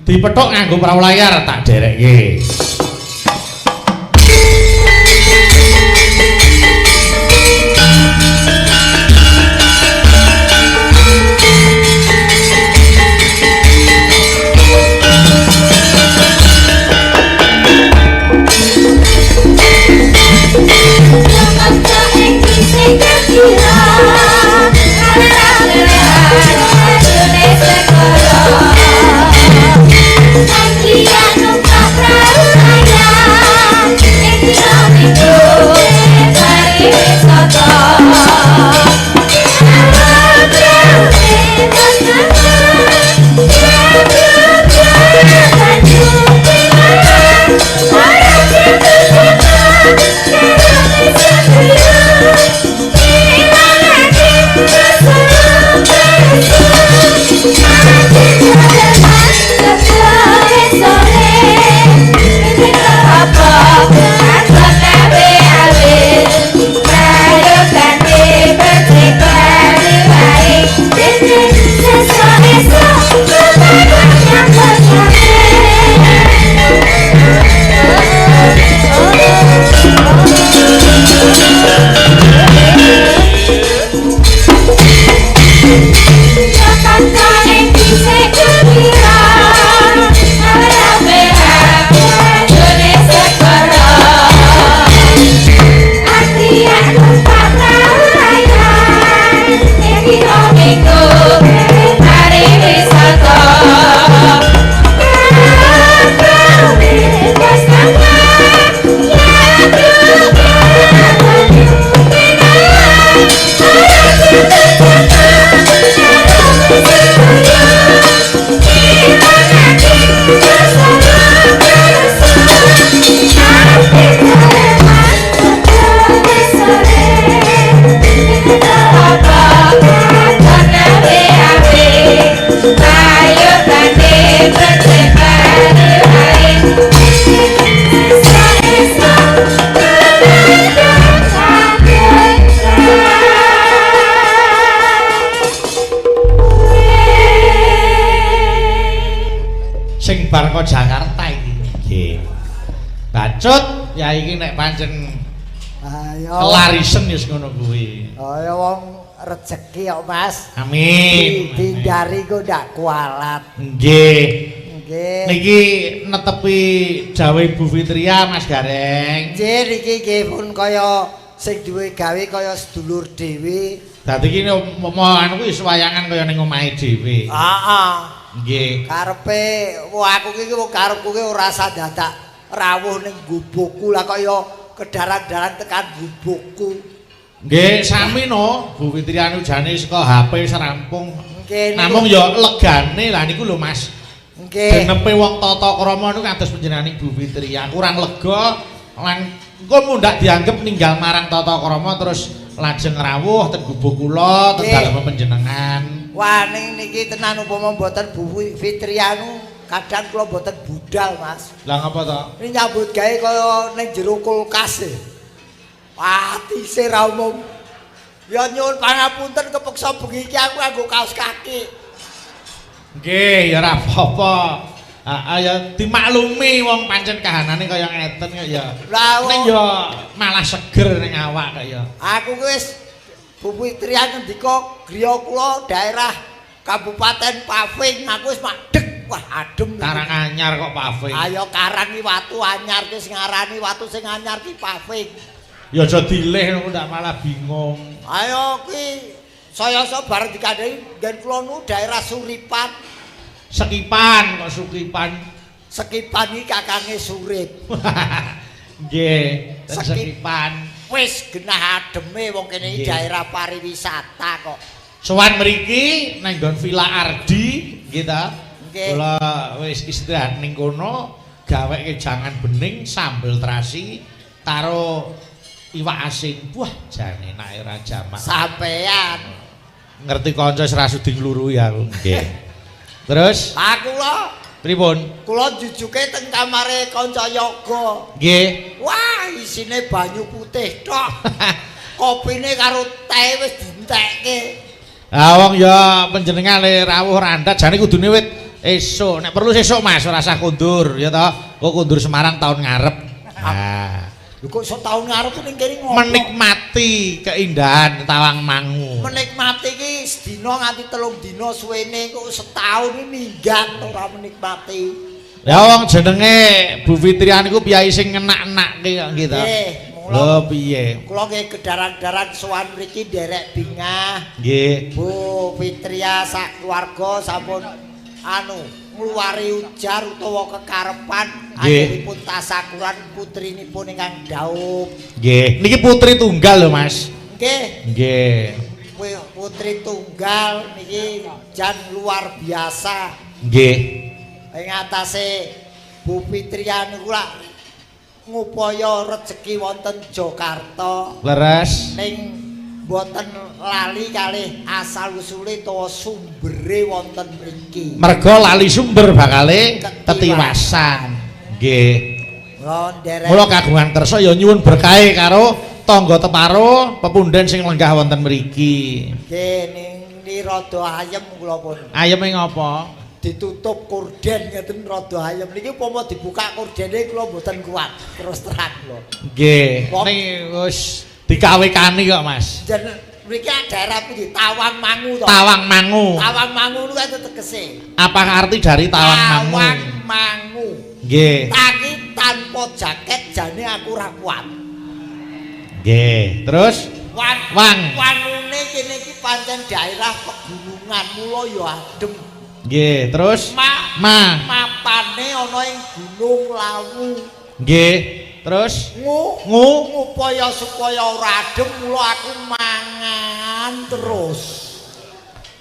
Dipethuk nganggo prau layar tak derekke. Sing bar kok Jakarta iki. Nggih. Bacut ya iki nek pancen Ayo. Kelarisen wis ngono kuwi. Ayo wong rejeki kok Mas. Amin. Dihindari kok ndak kualat. Nggih. Nggih. Niki netepi dawuh Ibu Fitria Mas Gareng. Nggih niki nggih pun kaya sing duwe gawe kaya sedulur dhewe. Dadi iki umpama anu kuwi wis wayangan kaya ning omahe dhewe. Heeh. Nggih. Karepe wah aku iki wong karepku ki ora usah dadak rawuh ning gubukku lah kaya kedaran-daran tekan gubukku. Nggih, sami no, Bu Fitria niku jane saka HP serampung. Nggih. Namung ya legane lah niku lho Mas. Nggih. Genepe wong tata krama niku kados panjenengane Ibu Fitria kurang lega lan engko mundhak dianggep ninggal marang tata krama terus lajeng rawuh teng gubuk kula teng dalem panjenengan. Wah ning niki tenan upama mboten Bu Fitria nu kadang kula mboten budal Mas. Lah ngapa to? Ini nyambut gawe kaya ning jero kulkas e. Wah, tise ra umum. Ya nyuwun pangapunten kepeksa bengi iki aku nganggo kaos kaki. Nggih, ya ora apa-apa. Heeh ya dimaklumi wong pancen kahanane kaya ngeten kok ya. Lah ning ya malah seger ning awak kok ya. Aku wis Bu Fitria ngendika griya kula daerah Kabupaten Paving, aku wis madhek. Wah, adem. Karanganyar kok Paving. Ayo karang iki watu anyar ki sing ngarani watu sing anyar ki Paving. Ya aja dilih ngono ndak malah bingung. Ayo ki saya-saya bareng dikandhani nggen kula nu daerah Suripan. Sekipan kok Sukipan. Sekipan iki kakange Surip. Nggih, Sekipan. Wis genah ademe wong kene iki daerah pariwisata kok. Sowan mriki nang nggon Villa Ardi nggih ta. Nggih. Kula wis istirahat ning kono, gaweke jangan bening sambel terasi karo iwak asin. Wah, jane enake ora jamak. Sampean ngerti kanca wis ra sudi ngluruhi aku. Nggih. Terus aku lho pripun? Kula jujuke teng kamare kanca yoga. Nggih. Wah, isine banyu putih tok. Kopine karo teh wis dientekke. Ah wong ya panjenengan le rawuh randhat jane kudune wit Esuk, nek perlu sesuk Mas, ora usah kondur ya toh. Kok kondur Semarang tahun ngarep. Nah, Lho kok iso tahun ngarep ning kene ngopo? Menikmati keindahan Tawangmangu. Menikmati iki sedina nganti 3 dina suwene, kok setahun iki minggat ora menikmati. Ya wong jenenge Bu Fitrian iku piyayi sing ngenak-enakke kok gitu. Nggih, mula Lho piye? Kula nggih kedarang-darang sowan mriki nderek bingah. Nggih. Bu Fitria sak keluarga sampun anu ngluwari ujar utawa kekarepan anggenipun tasakuran putrinipun ingkang dhaup. Nggih. Niki putri tunggal lho, Mas. Nggih, Nggih. putri tunggal niki jan luar biasa. Nggih. Ing atase Bu Fitria niku lak ngupaya rejeki wonten Jakarta. Leres. Ning boten lali kalih asal usule utawa sumbere wonten mriki. Mergo lali sumber bakale tetiwasan. Nggih. Mula nderek Mula kagungan kersa ya nyuwun berkahe karo tangga teparo pepunden sing lenggah wonten mriki. Nggih, ning rada ayem kula pun. Ayeme ngopo? Ditutup korden ngeten rada ayem. Niki upama dibuka kordene kula mboten kuat, terus terang kula. Nggih. Ning wis dikawekani kok, Mas. Jen mriki daerah pundi? Tawang Mangu to? Tawang Mangu. Tawang Mangu niku enten tegese. Apa arti dari Tawang Mangu? Tawang Mangu. Nggih. Taki tanpa jaket jane aku ora kuat. Nggih. Terus Wan Wang. Wangune kene iki pancen daerah pegunungan, mula ya adem. Nggih, terus Ma Ma. Mapane ana ing Gunung Lawu. Nggih. Terus Ngu Ngu ngupaya supaya ora adem mula aku mangan terus.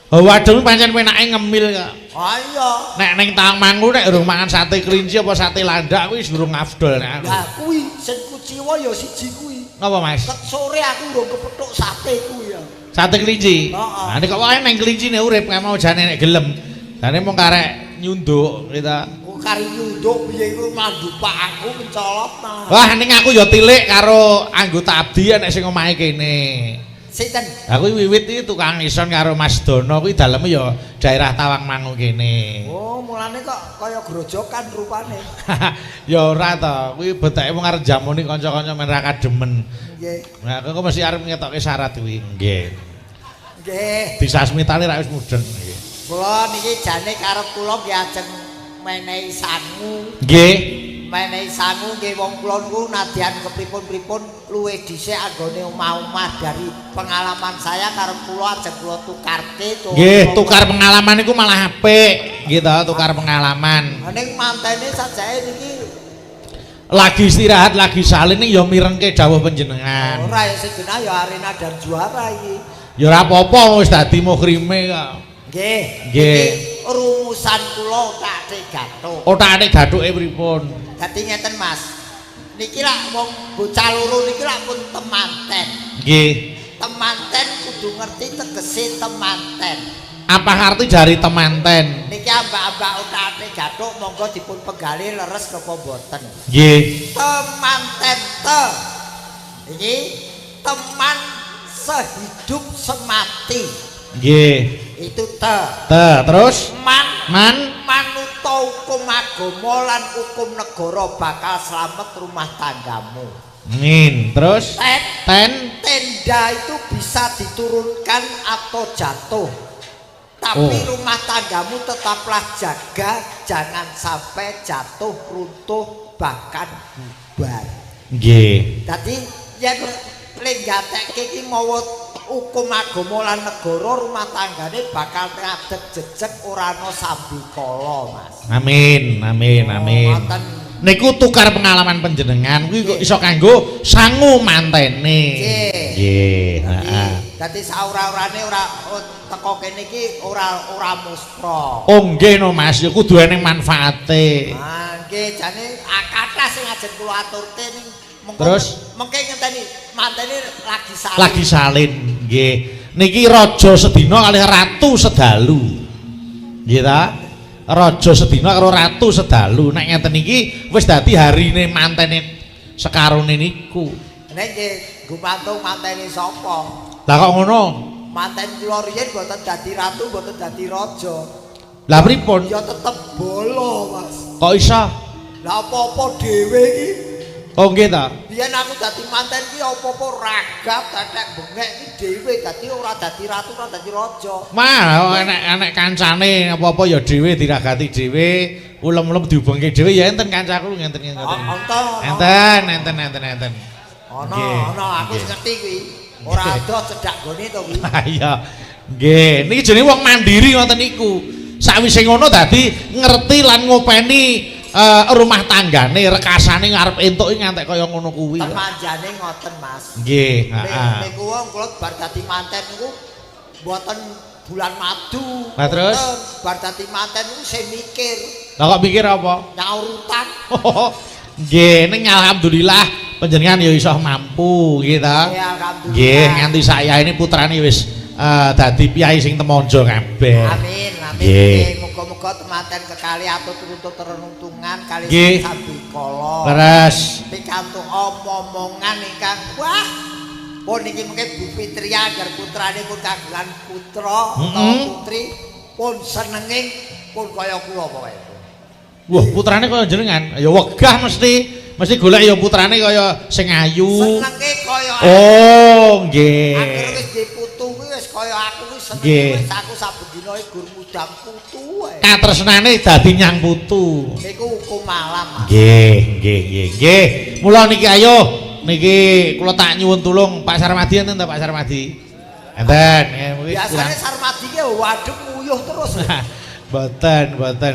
Oh, waduh, pancen penake ngemil kok. Ah iya. Nek ning Tawang Mangu nek urung mangan sate kelinci apa sate landak kuwi wis urung afdol nek aku. Lah kuwi sing kuciwa ya siji kuwi. Ngapa, Mas? Ket sore aku urung kepethuk sate kuwi ya. Sate kelinci. Heeh. Lah nek kok wae neng kelincine urip nggak mau jane nek gelem. Jane mung karek nyunduk kita. Ku kari nyunduk piye iku mandupak aku mencolot malah. Wah, ning aku ya tilik karo anggota abdi nek sing omahe kene. Sinten? Aku wiwit iki tukang ison karo Mas Dono kuwi daleme ya daerah Tawangmangu kene. Oh, mulane kok kaya grojokan rupane. Ya ora to, kuwi beteke wong arep jamoni kanca-kanca men ra kademen. Nggih. Nah, aku mesti arep ngetokke syarat kuwi. Nggih. Nggih. Disasmitane ra wis mudeng nggih. Kula niki jane karep kula nggih ajeng menehi sangu. Nggih. Menehi sangu nggih wong kula niku nadyan kepripun-pripun luwih dhisik anggone omah-omah dari pengalaman saya karep kula ajeng kula tukarke to. Nggih, tukar pengalaman iku malah apik, nggih to, tukar pengalaman. Ning mantene sajake niki lagi istirahat, lagi salin ning ya mirengke dawuh panjenengan. Ora ya sing genah ya arena dan juara iki. Ya ora apa-apa wis dadi muhrime kok. Nggih. Nggih. Iki rumusan kula otak-atik gathuk. Otak-atik gathuke pripun? Dadi ngeten, Mas. Niki lak wong bocah loro niki lak pun temanten. Nggih. Temanten kudu ngerti tegese temanten. Apa arti dari temanten? Niki ambak-ambak otak-atik gathuk monggo dipun penggalih leres napa mboten. Nggih. Temanten te. Iki teman sehidup semati. Nggih. Itu te. Te, terus Man man manuta hukum agama lan hukum negara bakal slamet rumah tanggamu. Min, terus Ten ten tenda itu bisa diturunkan atau jatuh. Tapi Oh. rumah tanggamu tetaplah jaga, jangan sampai jatuh, runtuh, bahkan bubar. Nggih. Dadi yen lenggatekke iki mawa hukum agama lan negara, rumah tanggane bakal ngadeg jejeg ora ana sambikala, Mas. Amin, amin, amin. Oh, ngoten. Niku tukar pengalaman panjenengan kuwi kok iso kanggo sangu mantene. Nggih. Nggih, heeh. Dadi saura-urane ora, oh, teko kene iki ora ora muspra. Oh nggih no Mas, ya kudu eneng manfaate. Ah nggih, jane kathah sing ajeng kula aturke ning mengko. Terus? Mengke ngenteni mantene lagi salin. Lagi salin, nggih. Niki raja sedina kalih ratu sedalu. Nggih ta? Raja sedina karo ratu sedalu. Nek ngeten iki wis dadi harine mantene sekarone niku. Nek nggih gumantung mantene sapa? Lah kok ngono? Manten kula riyin mboten dadi ratu, mboten dadi raja. Lah pripun? Ya tetep bolo, Mas. Kok iso? Lah apa-apa dhewe iki. Oh nggih ta. Biyen aku dadi manten ki apa-apa ragap, tetek bengek ki dhewe, dadi ora dadi ratu, ora dadi raja. Mah enek-enek kancane apa-apa ya dhewe diragati dhewe, ulem-ulem diubengke dhewe ya enten kancaku ngenten ngenten. Enten. Enten, enten, enten, enten. Ana, ana aku wis ngerti kuwi. Ora adoh cedhak gone to kuwi. Ha iya. Nggih, niki jenenge wong mandiri ngoten niku. Sawise ngono dadi ngerti lan ngopeni rumah tanggane, rekasane ngarep entuk iki ngantek kaya ngono kuwi. Temanjane ngoten, Mas. Nggih, heeh. Niku wong kula bar dadi manten niku mboten bulan madu. Lah terus? Bar dadi manten niku sing mikir. Lah kok mikir apa? Nyaur utang. Nggih, ning alhamdulillah panjenengan ya iso mampu nggih ta. Nggih, alhamdulillah. Nggih, nganti saya ini putrane wis dadi piyai sing temonjo kabeh. Amin, amin. Nggih. Muga-muga temanten kekali atut-tutut renuntungan kali sambikala. Leres. Pikantuk omongan ingkang wah pun niki mengke Bu Fitria agar putrane pun kagungan putra utawa putri pun senenging pun kaya kula pokoke. Wah, putrane kaya jenengan. Ya wegah mesti. Mesti golek ya putrane kaya sing ayu. Senenge kaya Oh, nggih. Angger wis duwe putu kuwi wis kaya aku kuwi senenge wis aku saben dina gur mudang putu wae. Katresnane dadi nyang putu. Niku hukum alam, Mas. Nggih, nggih, nggih, nggih. Mula niki ayo niki kula tak nyuwun tulung Pak Sarmadi enten ta Pak Sarmadi? Enten. Biasane Sarmadi ki waduk nguyuh terus. Mboten, mboten.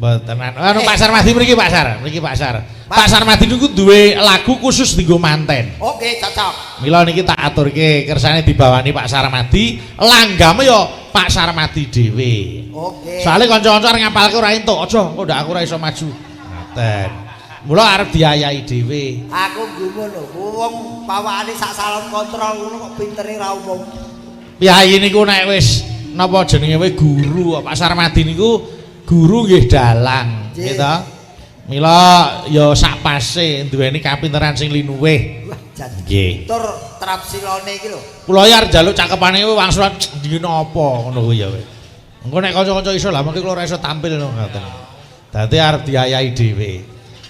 Mboten. Anu Pak Sarmadi mriki Pak Sar, mriki Pak Sar. Pak Sarmadi niku duwe lagu khusus dienggo manten. Oke, cocok. Mila niki tak aturke kersane dibawani Pak Sarmadi, langgame ya Pak Sarmadi dhewe. Oke. Soale kanca-kanca arep ngapalke ora entuk, aja engko ndak aku ora iso maju. Ngoten. Mula arep diayahi dhewe. Aku gumun lho, wong pawakane sak salon kontrol ngono kok pintere ra umum. Piyayi niku nek wis napa jenenge wis guru, Pak Sarmadi niku guru nggih dalang, nggih ta? Mila ya sak pase duweni kapinteran sing linuwih. Wah, jan. Nggih. Tur trapsilone iki lho. Kula ya arep njaluk cakepane wangsulan dina apa ngono kuwi ya kowe. Engko nek kanca-kanca iso lah mengki kula ora iso tampil ngono ngoten. Dadi arep diayahi dhewe.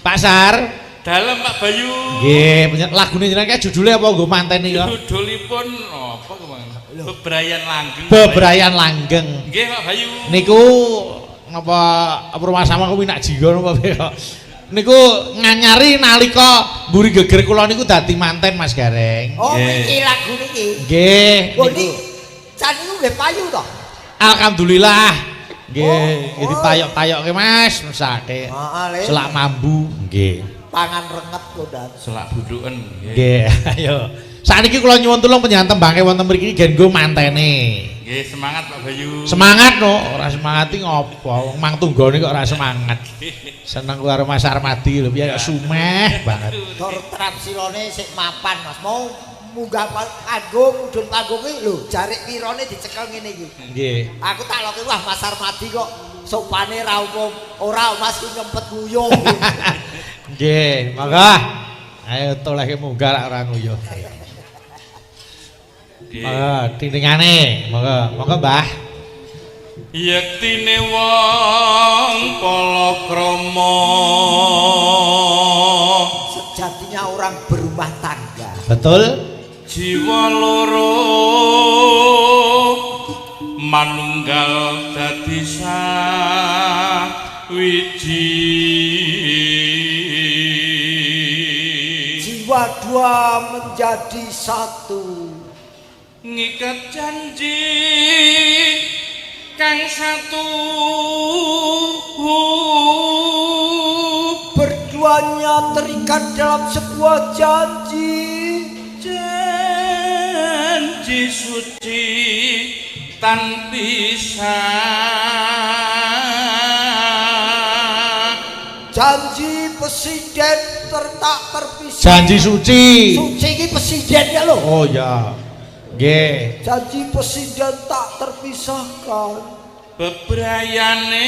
Pak Sar, Dalem Pak Bayu. Nggih, lagune jenengan kae judule apa nggo manten iki? Judulipun apa kemang? Bebrayan Langgeng. Bebrayan Langgeng. Nggih Pak Bayu. Niku napa rumah sama kuwi nak jiga napa piye kok. Niku nganyari nalika mburi geger kula niku dadi manten Mas Gareng. Oh, iki lagu niki. Nggih. Niku jan niku nggih payu to? Alhamdulillah. Nggih, iki dipayok-payokke Mas, mesake. Heeh, Selak mambu. Nggih. Pangan renget kok. Selak buduken. Nggih, ayo. Sakniki kula nyuwun tulung panjenengan tembangke wonten mriki gen nggo mantene. Nggih, semangat Pak Bayu. Semangat no, ora semangat iki ngopo? Wong mang tunggone kok ora semangat. Seneng karo Mas Sarmadi lho, piye kok sumeh banget. Tur trapsilone sik mapan, Mas. Mau munggah panggung, mudhun panggung iki lho, jarik wirone dicekel ngene iki. Nggih. Aku tak loke wah Mas Sarmadi kok sopane ra umum. Ora Mas ki nyempet nguyuh. Nggih, monggo. Ayo tolehke munggah lak ora nguyuh. Monggo tintingane, monggo, monggo Mbah. Yektine wong palakrama. Sejatinya orang berumah tangga. Betul. Jiwa loro manunggal dadi sawiji. Jiwa dua menjadi satu. Ngikat janji kang satu, berduanya terikat dalam sebuah janji. Janji suci tan pisah. Janji presiden tertak terpisah. Janji suci. Suci iki presiden ya lho. Oh ya. Nggih. Janji presiden tak terpisahkan. Bebrayane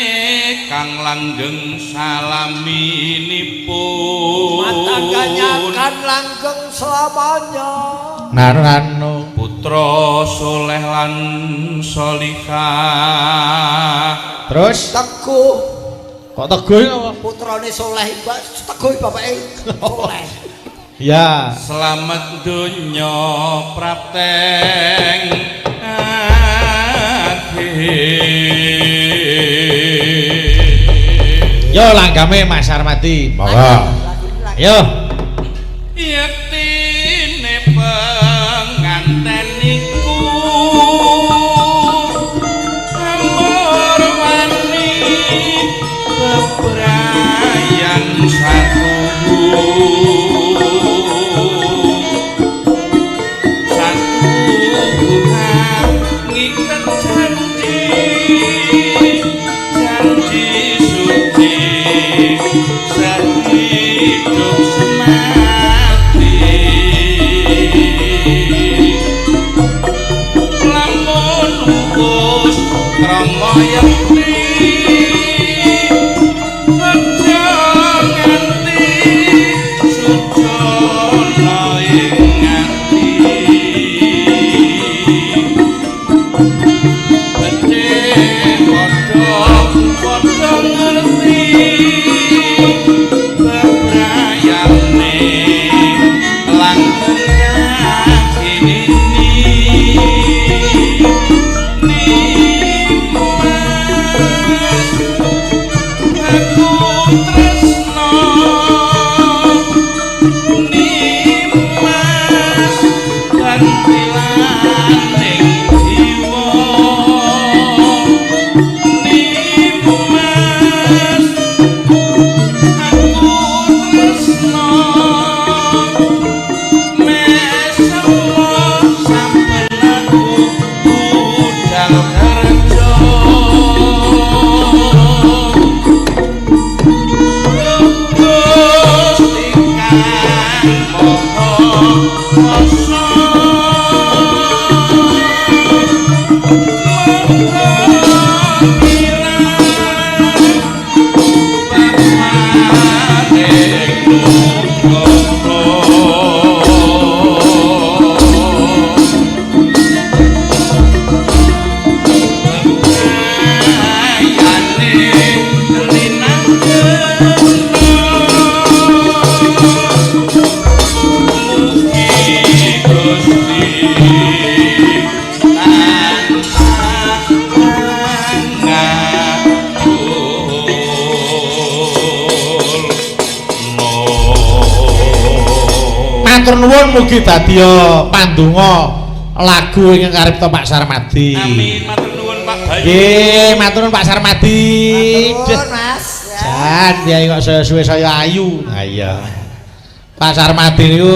kang langgeng salaminipun. Matangganya akan langgeng selamanya. Nanu putra soleh lan solihah. Terus Teguh. Kok Teguh iki apa? Putrane Soleh, Pak. Teguh bapake Soleh. Ya. Slamet donya prapteng ati. Yo langgame Mas Sarmadi. Monggo. Yo. Yektine penganten niku amor wani bebrayan satu satu ngiket janji janji suci sehidup semati lamun wus krama yekti aja nganti sujana ing ati becik padha padha ngerti bebrayane langgeng yakini Nimas aku tresno Nimas gantilaning jiwa Nimas aku tresno mesemo saben aku budal kerja Gusti kang Maha Kuwasa monggo kirang bapaning nugroho. Bebrayane linanggena mugi Gusti tansah ngabul. Matur nuwun mugi dadiya pandonga lagu ingkang karipta Pak Sarmadi. Amin, matur nuwun Pak Bayu. Nggih, matur nuwun Pak Sarmadi. Matur nuwun, Mas. Ya. Jan piye kok saya suwe saya ayu. Ha iya. Pak Sarmadi niku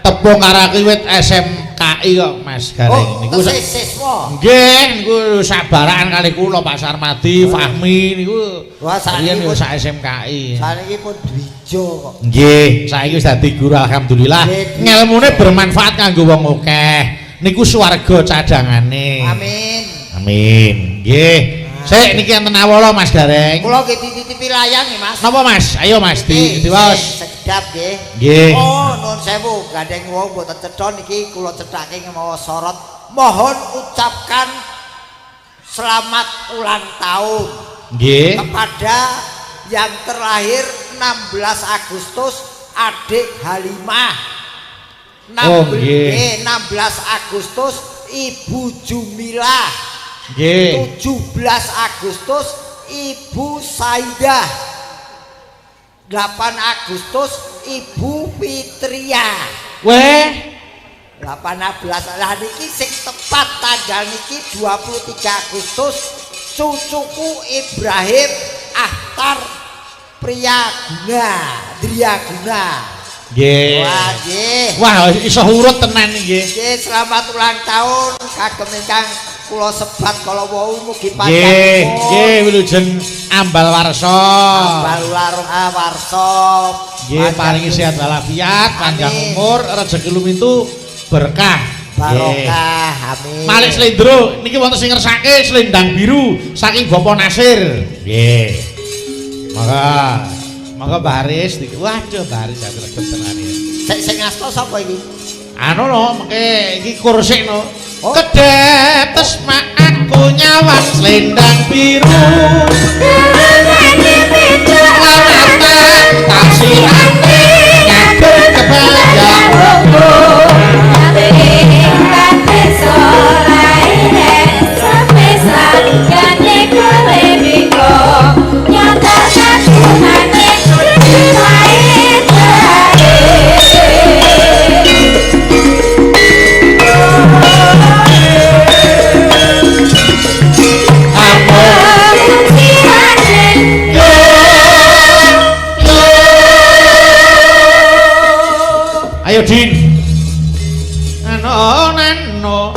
tepung karo aku wit SMKI kok Mas Gareng Oh, niku. tesih siswa. Nggih, niku sabarakan kali kula Pak Sarmadi, Fahmi niku. Wah, saiki riyen pun- sak SMKI. Saniki pun dwijo kok. Nggih, saiki wis dadi guru alhamdulillah. Nggih. Ngelmune bermanfaat kanggo wong akeh. Niku swarga cadangane. Amin. Amin. Nggih. Sik niki enten awala Mas Gareng. Kula nggih dititipi layang nggih, Mas. Napa Mas? Ayo Mas di Nggih, diwaos. Sekedap nggih. Nggih. Oh, nuwun sewu, gandeng wong mboten cetha niki kula cethake mawa sorot. Mohon ucapkan selamat ulang tahun Nggih. kepada yang terlahir 16 Agustus adik Halimah. Oh, nggih. 16 Agustus Ibu Jumilah. Nggih. 17 Agustus Ibu Saidah. 8 Agustus Ibu Fitria. Weh, 18 lah niki sing tepat tanggal niki 23 Agustus cucuku Ibrahim Ahtar Priyaguna Driaguna. Nggih. Wah, nggih. Wah, iso urut tenan nggih. Nggih, selamat ulang tahun kagem ingkang kula sebat kala wau mugi panjang Nggih, umur. nggih wilujeng ambal warsa. Ambal ular warsa. Nggih, paringi sehat walafiat, panjang Amin. umur, rezeki lumintu berkah. Nggih. Barokah. Amin. Malik Slendro niki wonten sing ngersake selendang biru saking Bapak Nasir. Nggih. Monggo. Monggo Mbak Haris niki. Waduh, Mbak Haris aku regep tenan ya. Sing sing ngasta sapa iki? Anu no, mengke iki kursik no. Oh. Kedep tesma Aku nyawang selendang biru lanatan taksirane ngagem kebaya Ayo Din. Ano nano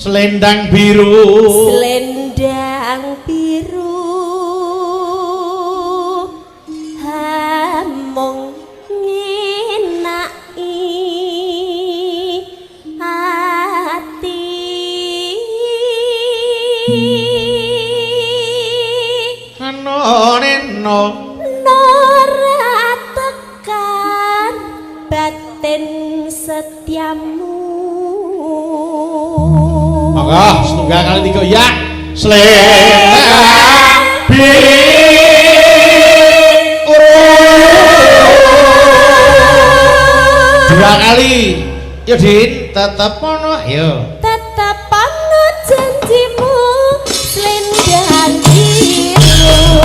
selendang biru. Selendang biru hamung ngenaki ati. Ano neno Nora tekan batin setiamu. Monggo setunggal kali tiga ya. Selendang biru. Dua kali. Yo Din, tetep ono ayo. Tetep ono janjimu selendang biru.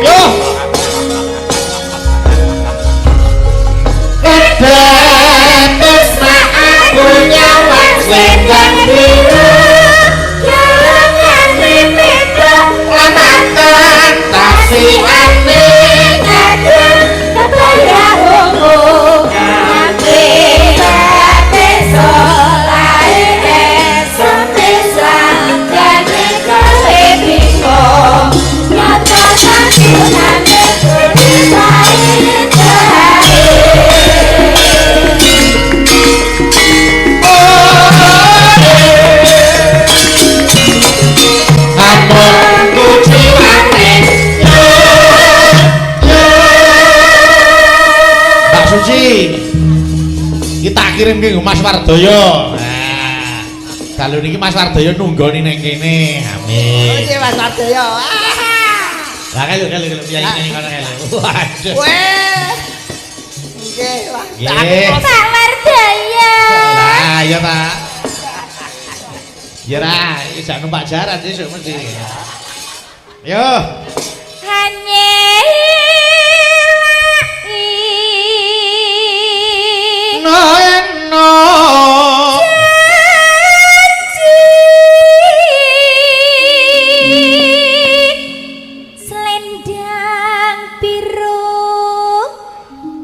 Yo. Kedates aku nyawang selendang biru. Lanatan taksirane Among kuciwane yo yo. Mbak Suci, kita kirim ke Mas Wardoyo. Nah, dalu niki Mas Wardoyo nunggoni ning kene. Amin. Oke Mas Wardoyo. Lah kae lho kae lho piyayi ning kono kae lho. Waduh. Weh. Nggih, Mas. Nggih. Pak Wardoyo. Lah iya ta. Ya ra, iki jak numpak jaran sesuk mesti. Yo. Hanyelai No no. Selendang biru,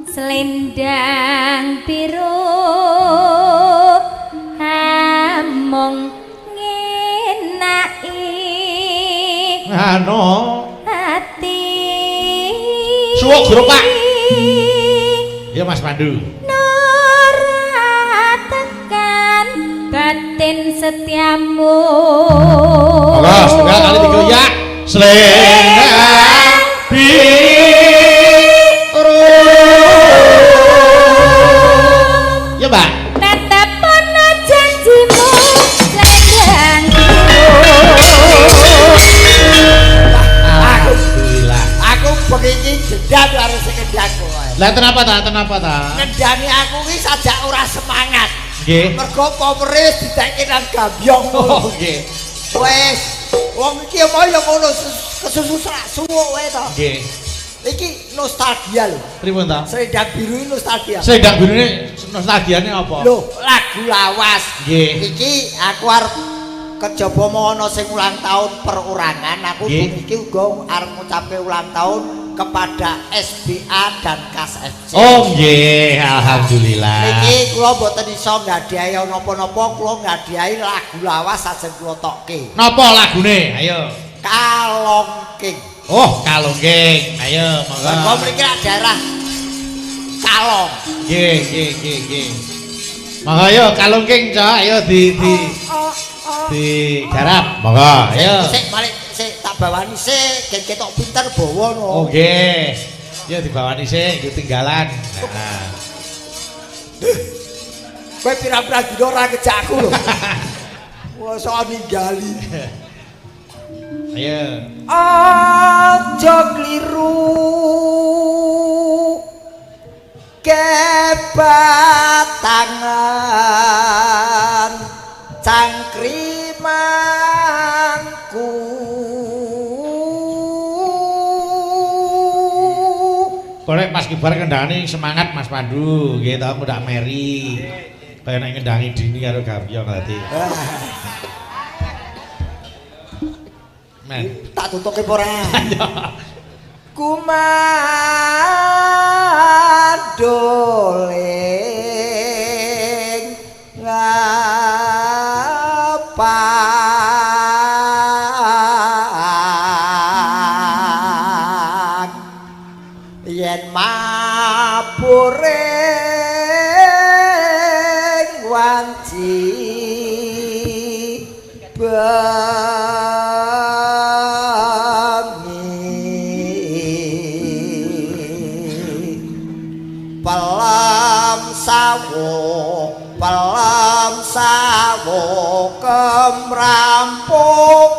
selendang biru hamong ngenaki Ano. ati. Suwuk guru, Pak. Ya Mas Pandu. Nora tekan batin setiamu. Monggo setunggal kali tiga ya. Selendang biru. Ya, Mbak. Tetep ono janjimu selendang biru. Alhamdulillah. Aku bengi iki dendam karo sing ngendang kowe. Lah kenapa ta? Kenapa ta? Ngendani aku iki sajak ora semangat. Nggih. Mergo powere wis ditekke nang gambyong. Oh, nggih. Wes, wong iki mau ya ngono kesusu serak suwuk wae to. Nggih. Iki nostalgia lho. Pripun ta? Selendang biru ini nostalgia. Selendang birune nostalgiane apa? Lho, lagu lawas. Nggih. Iki aku arep kejaba mau ana sing ulang tahun perorangan, aku Nggih. iki uga arep ngucapke ulang tahun kepada SBA dan Kas FC. Oh nggih, alhamdulillah. Niki kula mboten iso nggadahi napa-napa, kula nggadahi lagu lawas ajeng kula tokke. Napa lagune? Ayo. Kalongking. Oh, Kalonggeng. Ayo, monggo. Mergo mriki lak daerah Kalong. Nggih, nggih, nggih, nggih. Monggo ayo Kalonggeng, Cok. Ayo di di digarap. Monggo, ayo. Sik balik sik tak bawani sik gen ketok pinter bawa no. Oh, nggih. Ya dibawani sik, nggo tinggalan. Nah. Kowe pirang-pirang dina ora ngejak aku lho. Wah, sok ninggali. Ayo. Aja kliru kebatangan cangkrimanku. Korek pas kibar kendangane semangat Mas Pandu, nggih ta ndak meri. Kaya nek ngendangi Dini karo Gapyong tadi. Men, tak tutuke apa ora? Kumandoling ngapak yen mapuring wanci bengi pelem sawo kemrampok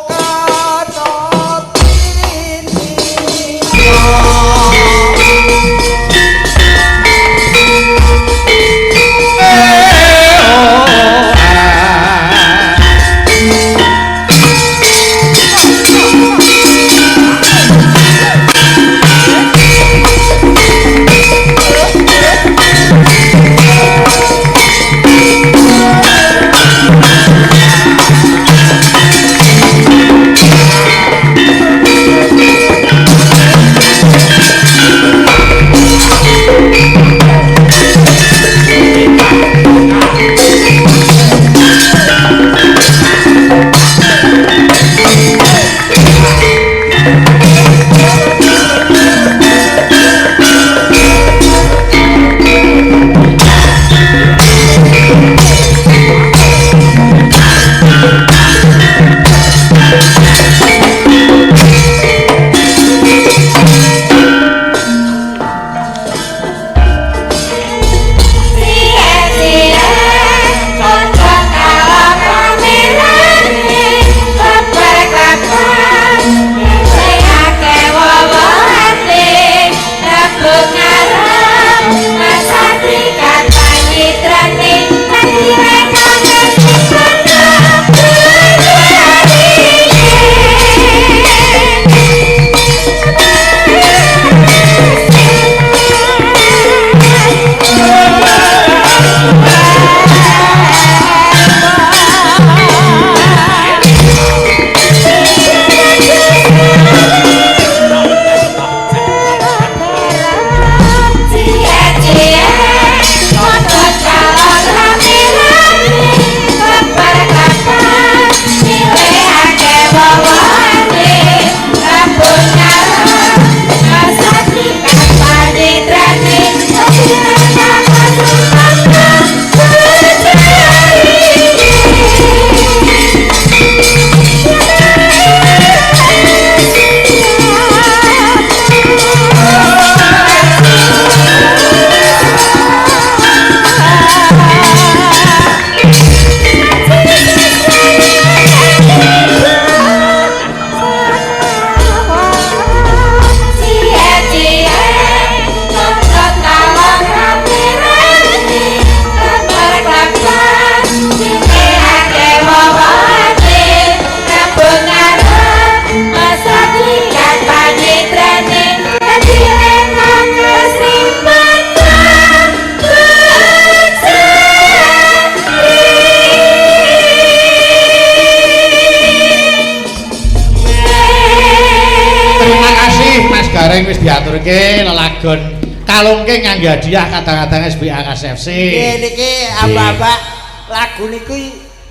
Gareng wis diaturke lelagon Kalongke nganggo hadiah kadang-kadang SBA KSFC. Nggih niki abak-abak lagu niku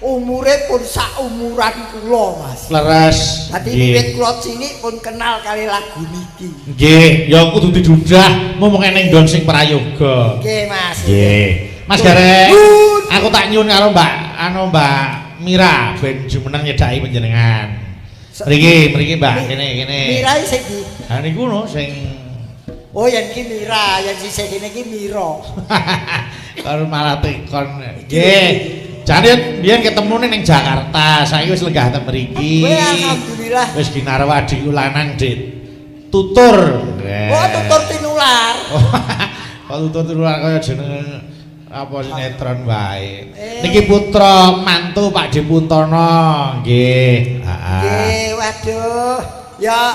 Umure pun sak umuran kula, Mas. Leres. Dadi wiwit kula cilik pun kenal kali lagu niki. Nggih, ya kudu didudah mumpung eneng nggon sing prayoga. Nggih, Mas. Nggih. Mas Gareng, aku tak nyuwun karo Mbak anu Mbak Mira ben jumeneng nyedhaki panjenengan. Mriki, mriki Mbak, kene kene. Mira sing ndi? Ha niku no sing Oh, yen ki Mira, yen sisih kene ki Mira. Karo malah tekon. Nggih. Jane biyen ketemune ning Jakarta, saiki wis lenggah teng mriki. Kowe alhamdulillah. Wis ginarwa adikku lanang, Dit. Tutur. Oh, tutur tinular. Kok tutur tinular kaya jeneng apa sinetron wae. Niki putra mantu Pak D. Puntono, nggih. Heeh. Nggih, waduh. Ya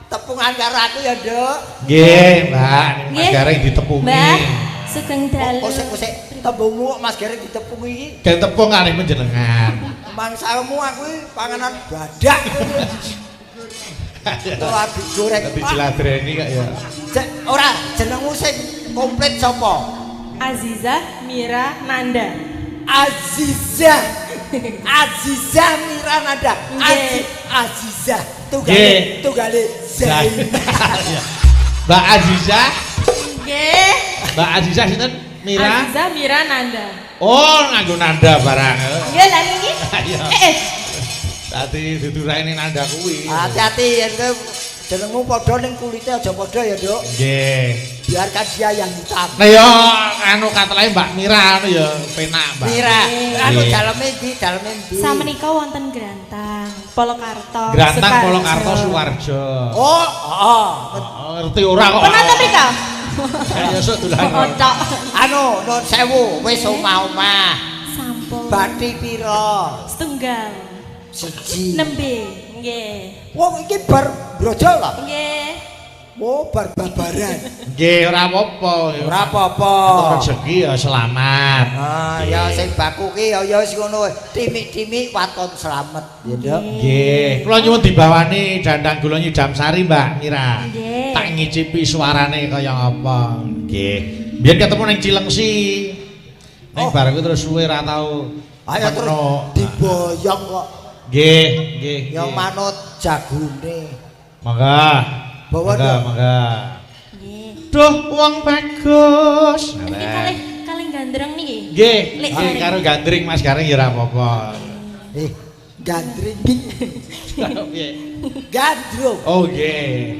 tepungan karo aku ya, Nduk. Nggih, Mbak, Mas Gareng ditepungi. Mbah, sugeng dalu. Kok sik tembungmu kok Mas Gareng ditepungi iki? Gen tepung kalih panjenengan. Mangsamu aku iki panganan badak. Ora digoreng. Dadi jeladreni kok ya. Ora, jenengmu sing komplit sapa? Azizah Mira Nanda. Azizah. Azizah Mira Nanda. Azizah. Tunggale tunggale Zain. Mbak Azizah. Nggih. Mbak Azizah sinten? Mira. Azizah Mira Nanda. Oh, nganggo Nanda barang. Nggih, lha niki. Iya. Dadi didurake ning Nanda kuwi. Hati-hati yen kowe jenengmu padha ning kulite aja padha ya, Nduk. Nggih. Biarkan dia yang hitam. Nah ya anu katelae Mbak Mira anu ya penak, Mbak. Mira, anu daleme ndi? Daleme ndi? Samenika wonten Grantang, Polokarto. Grantang Polokarto Suwarjo. Oh, heeh. Ngerti ora kok. Pernah ta mriko? Ya sok dolan. Otok. Anu, nuwun sewu, wis omah-omah. Sampun. Bathi pira? Setunggal. Siji. Nembe. Nggih. Wong iki bar brojol ta? Nggih. Oh, bar babaran. Nggih, ora apa-apa. Ora apa-apa. Rezeki ya selamat. Ah, ya sing baku ki ya ya wis ngono. Timik-timik waton slamet, ya, Nduk. Nggih. Kula nyuwun dibawani dandang gula nyidam sari, Mbak Mira. Nggih. Tak ngicipi suarane kaya apa. Nggih. Biyen ketemu ning Cilengsi. Ning bareng terus suwe ra tau. Ayo terus diboyong kok. Nggih, nggih. Ya manut jagune. Mangga. Bawa mangga, mangga. Nggih. Duh wong bagus. Niki kalih kalih gandreng niki. Nggih, nggih karo gandring Mas Gareng ya ora apa-apa. Gandring iki. Piye? Gandrung. Oh nggih.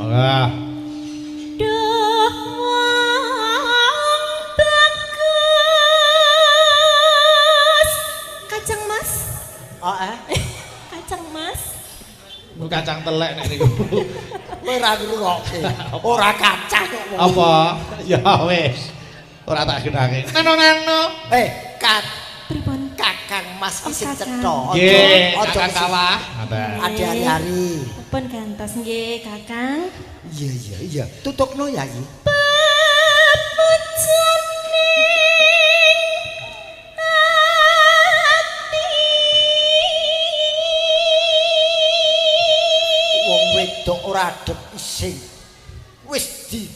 Mangga. Duh wong bagus. Kacang Mas. Heeh. Kacang Mas. Mu kacang telek nek niku. Kowe ora ngrungokke. Ora kacang kok. Apa? Ya wis. Ora tak genake. Nano-nano. Pripun? Kakang Mas iki sing cetha. Nggih, Aja Kakang Kawah. Ngoten. Ade ari-ari. Pun gantos nggih, Kakang. Iya iya iya. Tutukno ya iki. Wedok ora adep ising. Wis di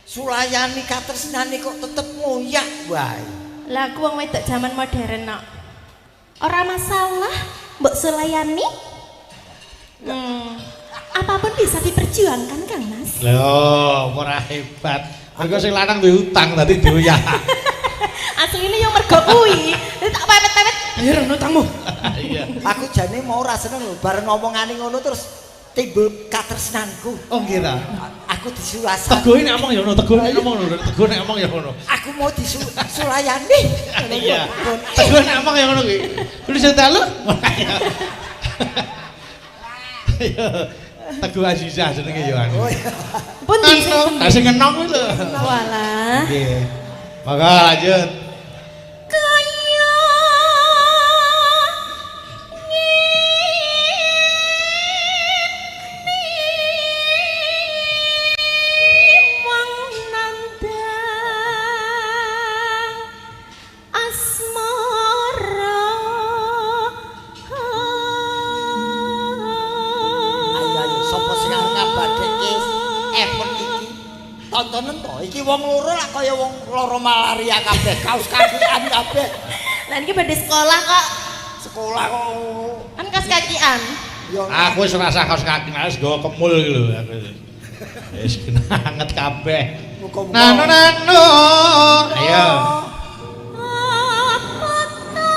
sulayani katresnane kok tetep ngoyak wae. Lah aku wong wedok jaman modern kok. Ora masalah, mbok sulayani. Apapun bisa diperjuangkan, Kang Mas. Lho, ora hebat. Mergo sing lanang duwe utang dadi dioyak. Asline yo mergo kuwi. Tak pepet-pepet. Bayar utangmu. Iya. Aku jane mau ora seneng lho, bareng ngomongane ngono terus timbul katresnanku. Oh nggih ta. Aku disulasani. Teguh nek omong ya ngono, teguh nek omong ngono, teguh nek omong ya ngono. Aku mau disulayani. Iya. Teguh nek omong ya ngono kuwi. Kuwi sing dalu. Teguh Azizah jenenge ya anu. Pun di Lah sing ngenong kuwi lho. Walah. Nggih. Monggo lanjut. Kaya wong nandang asmara. Ayo ayo sapa sing arep ngabadeke event iki? Tontonen to, iki wong loro lak kaya wong loro malaria kabeh, kaos kakian kabeh. Lah niki badhe sekolah kok. Sekolah kok. Kan kaos kakian. Ya Aku wis ora usah kaos kaki, wis nggawa kemul iki lho aku. Wis kena anget kabeh. Muga-muga. Nano nano. Ayo. Apa to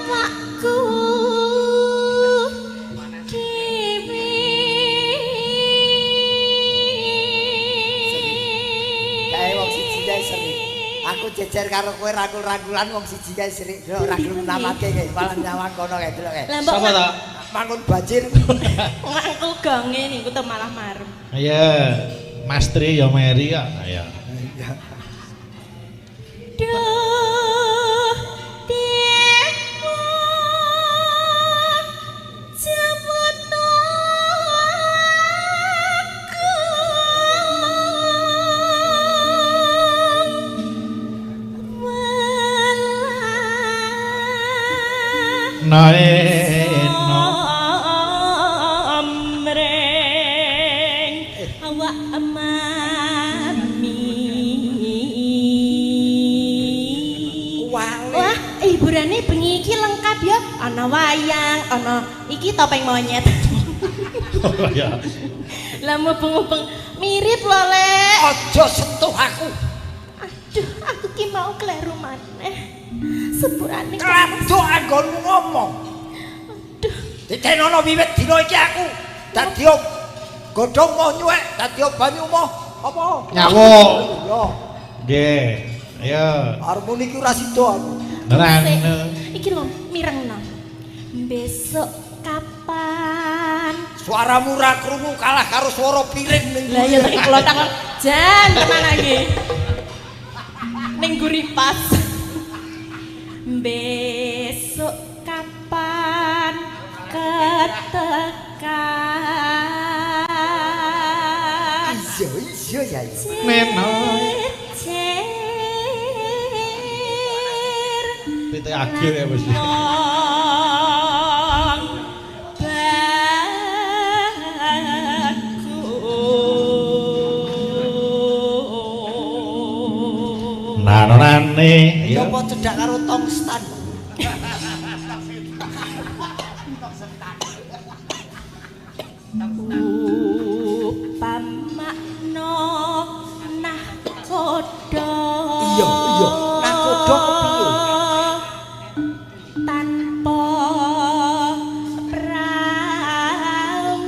awakku dhewe? Kae wong siji kae sering. Aku jejer karo kowe rangkul-rangkulan wong siji kae sering. Delok ra gelem namake kae, malah nyawang kono kae delok kae. Lah mbok Sapa ta? Mangun banjir. ngrangkul gonge niku to malah marem. Ayo. Mas Tri ya Mary ya. Ayo. Duh dewa jemput aku welah Nae no. Amreng awak mami. Wale. Wah, hiburane bengi iki lengkap ya. Ana wayang, ana iki topeng monyet. Oh ya. Lah mubeng-mubeng mirip lho, Lek. Aja sentuh aku. Aduh, aku ki mau kleru maneh. Sepurane. Kang Mas. Kladuk anggonmu ngomong. Aduh, Ditenono wiwit dina iki aku dadi godhong moh nyuwek, dadi banyu moh apa? Nyawuk. Ya, Nggih. Ayo. harmoni iki ora sida aku. Nano. Iki lho mirengno. Besok kapan? Suaramu ora krungu kalah karo swara piring ning. Lah ya tak kula takon jan tenan lagi. Ning guri pas. Besok kapan ketekan? Iya, iya ya. iya. Neno. Jejer Pitik agil ya mesti. wong bagus. Nano nane. Ya Ayo. apa cedhak karo tong stan. Upamakna nahkoda. Iya, iya. Nahkoda kepiye? Tanpa prau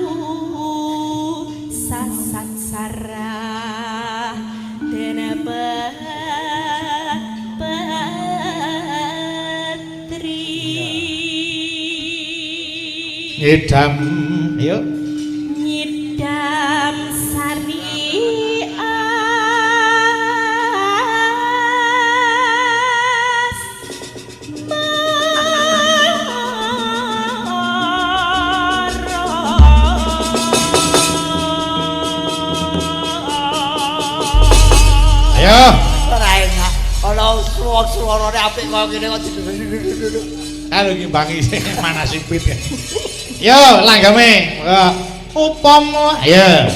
sasat sarah dene petri. Ngidam. Ayo. Nyidam sari as Ayo. Ora enak. Ana wong suarane apik kaya ngene kok diduduk. Kalau ngimbangi sing manasi pit ya. Yo, langgame. Upama ayo.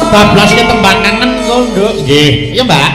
Bablaske tembang kangen kok, Nduk. Nggih. Iya, Mbak.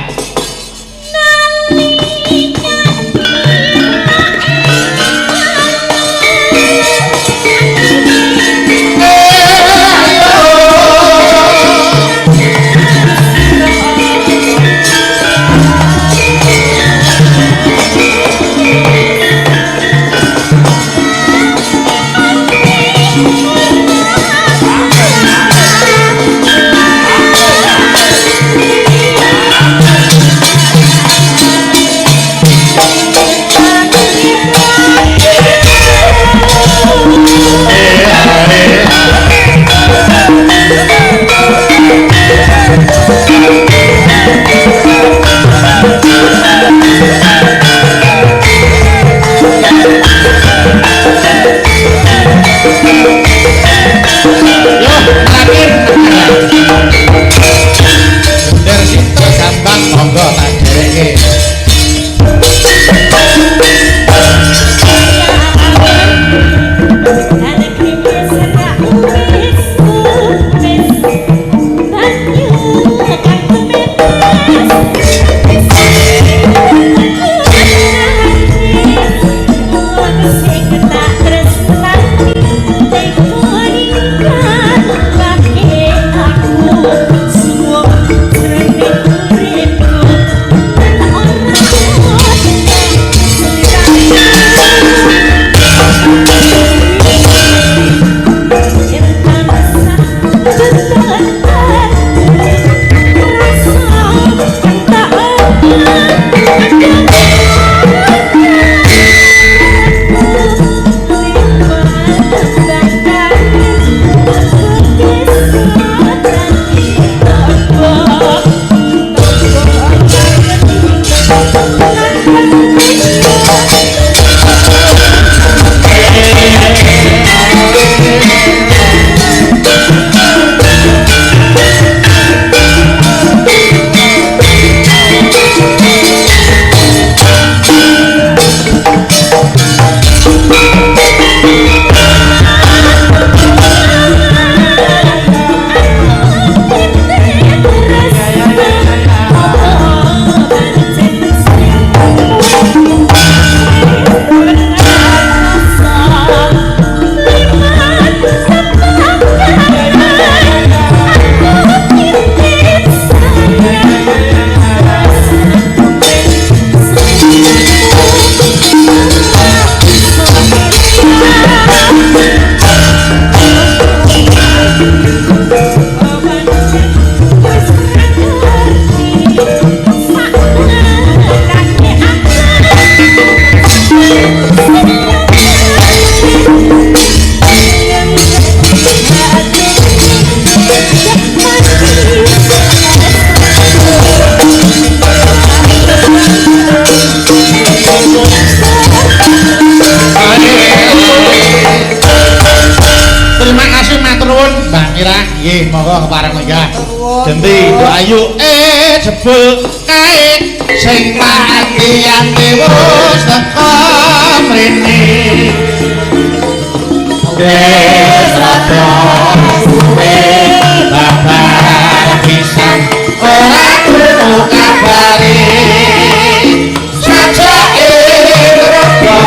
Yo, terakhir. Gender Sinta Gambang monggo tak dereke. Terima kasih matur nuwun Mbak Mira. Nggih, monggo kepareng lenggah. Genti Nduk Ayu jebul kae sing ati-ati wis teko mrene. Wis rada suwe babar pisan ora krungu kabare. Sajake rada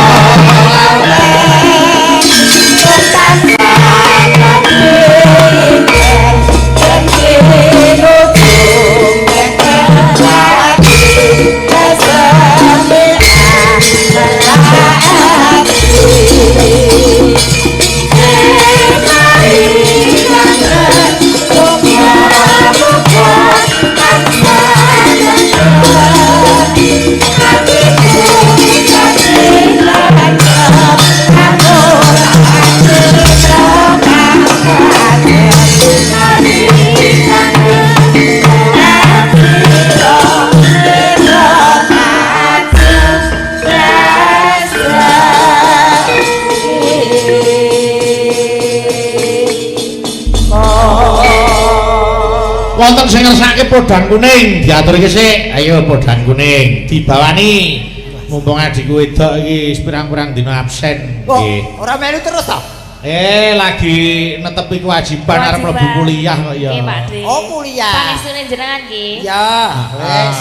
wonten sing ngersake podang kuning diaturke sik. Ayo podang kuning dibawani. Mumpung adikku wedok iki pirang-pirang dina absen. Kok Nggih. ora melu terus ta? Lagi netepi kewajiban arep mlebu kuliah kok ya. Nggih, Pak De. Oh, kuliah. Pangestune jenengan nggih. Ya, wis.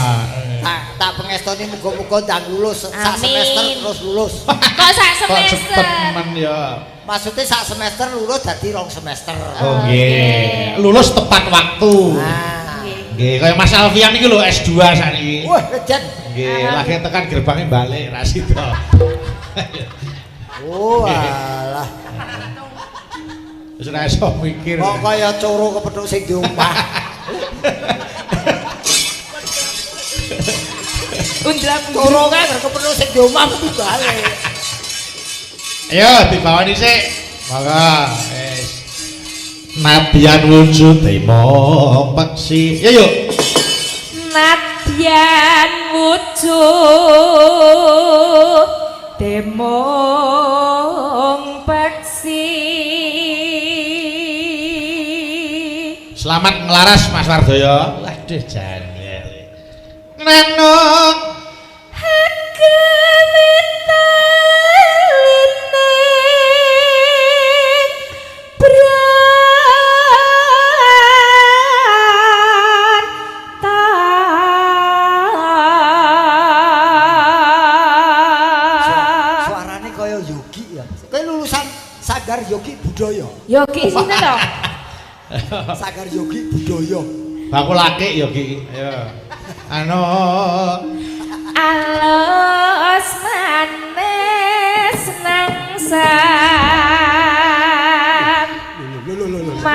Ah, Tak pengestoni muga-muga ndang lulus sak Amin. semester terus lulus. Kok sak Kok cepet semester? men ya. Maksudnya sak semester lulus dadi rong semester. Oh nggih. Lulus tepat waktu. Nah. Nggih, kaya Mas Alfian iki lho S2 sakniki. Wah, jan. Nggih, lagi tekan gerbangnya balik ra sida. Oh, alah. Wis ora iso mikir. Kok kaya coro kepethuk sing di omah. Undra Coro kae kepethuk sing di omah mesti balik. Ayo dibawani sik. Monggo, wis. Nadyan wujude mong peksi. Ya yuk. Nadyan wujud demong peksi. Selamat ngelaras Mas Wardoyo. Waduh jan. Nano Suarane kaya Yogi ya. Kowe lulusan Sanggar Yogi Budaya. Yogi sinten to? Sanggar Yogi Budaya. Bakul akik ya Ki. Ayo. Anu Alus manis nang sam Lho lho lho lho. Make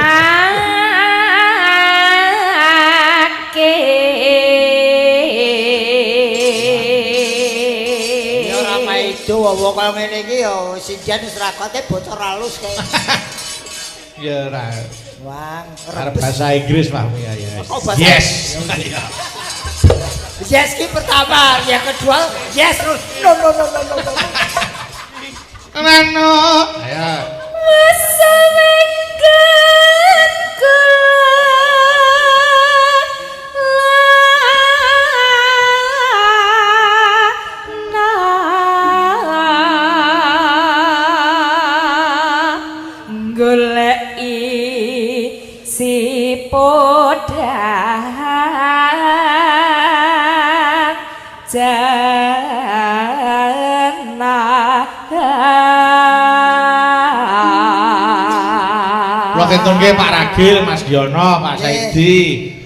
Ya ora maido wong kaya ngene iki ya sinden wis rakote bocor halus kae. ya ora. Wang, Arep bahasa Inggris Pak ya ya. Oh, bahasa- Yes. Yes ki pertama, yang kedua yes terus no no no no no. no. Nano. Ayo. Wesawengken kula goleki si podhang jana. Kula kentunke Pak Ragil, Mas Giono, Pak Saidi,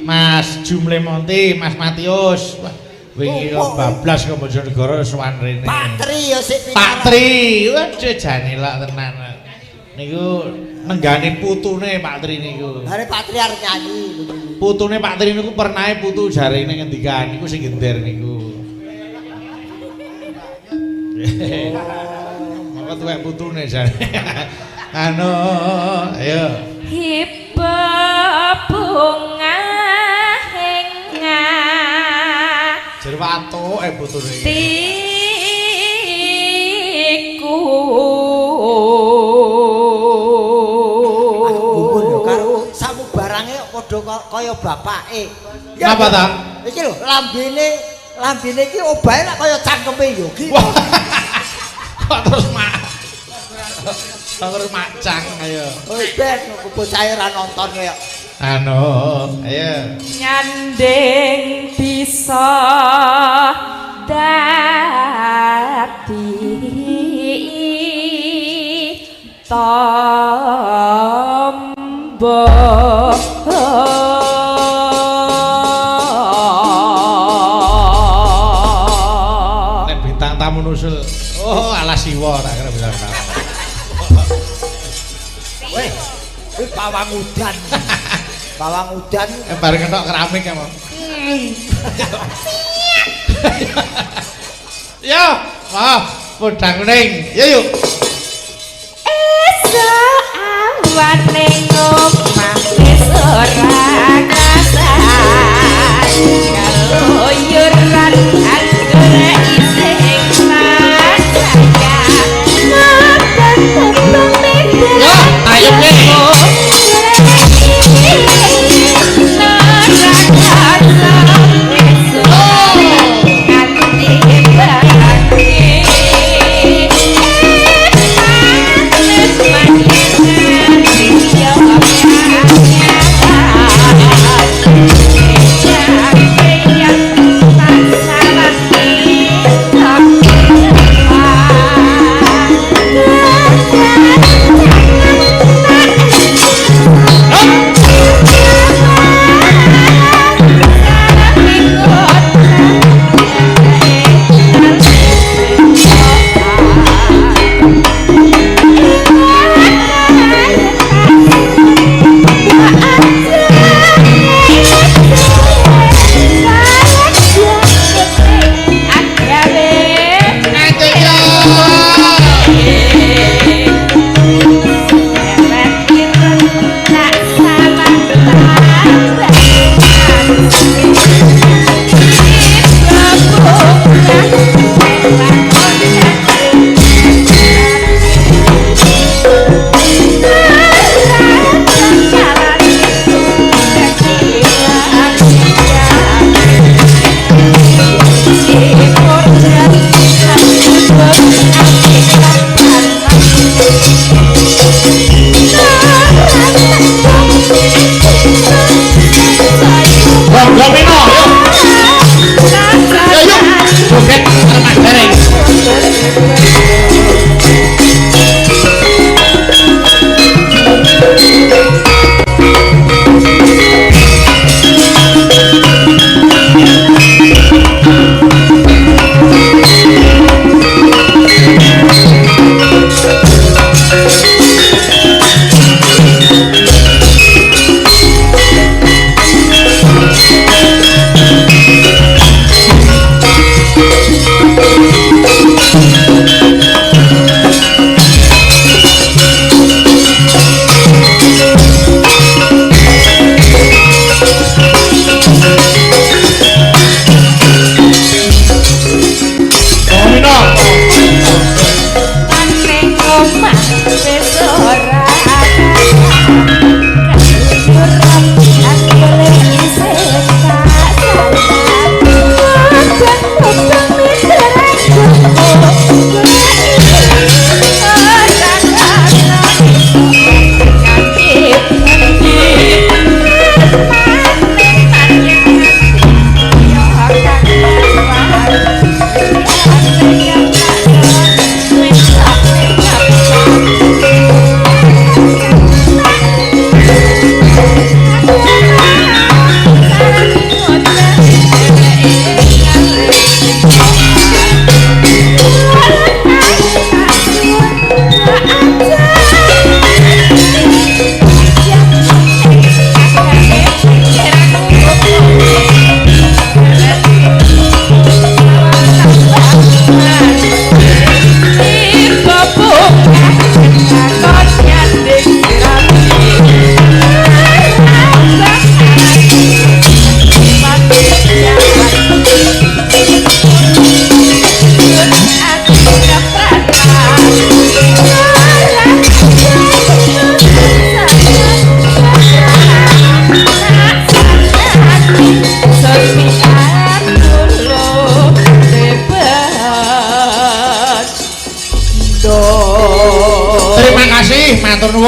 Mas Jumle Monti, Mas Matius. Wah, wingi Oh, oh. bablas ke Bojonegoro sowan rene. Pak Tri ya sik pinter. Pak Tri, waduh jane lak tenan. Niku nenggane putune Pak Tri niku. Bare Pak Tri arep nyanyi. Putune Pak Tri niku pernahe putu jarene ngendikan niku sing gender niku. Maka tuwek putune jare. Anu, ayo. Hiba bunga henga Jer watuke putune iki. tiku. Aku gumun yo karo samubarange padha kaya bapake. Ya, Napa ta? Iki lho lambene iki obahe lak kaya cangkeme Yogi. Wah. Kok terus mak. Kok terus macang ayo. Oh ben bocah ora nonton kaya. Anu, ayo. Nyanding bisa dadi tombo. Nek bintang tamu nusul. Oh, alas siwa tak kira bintang tamu. Weh, kuwi pawang udan. Pawang udan. Bareng ketok keramik ya, Mo. Yo, maaf, podang kuning. Yo yuk. Esuk awan ning omah wis ora krasan. Keluyuran anggere isih sayang. Makan tembang Yo, ayo kowe.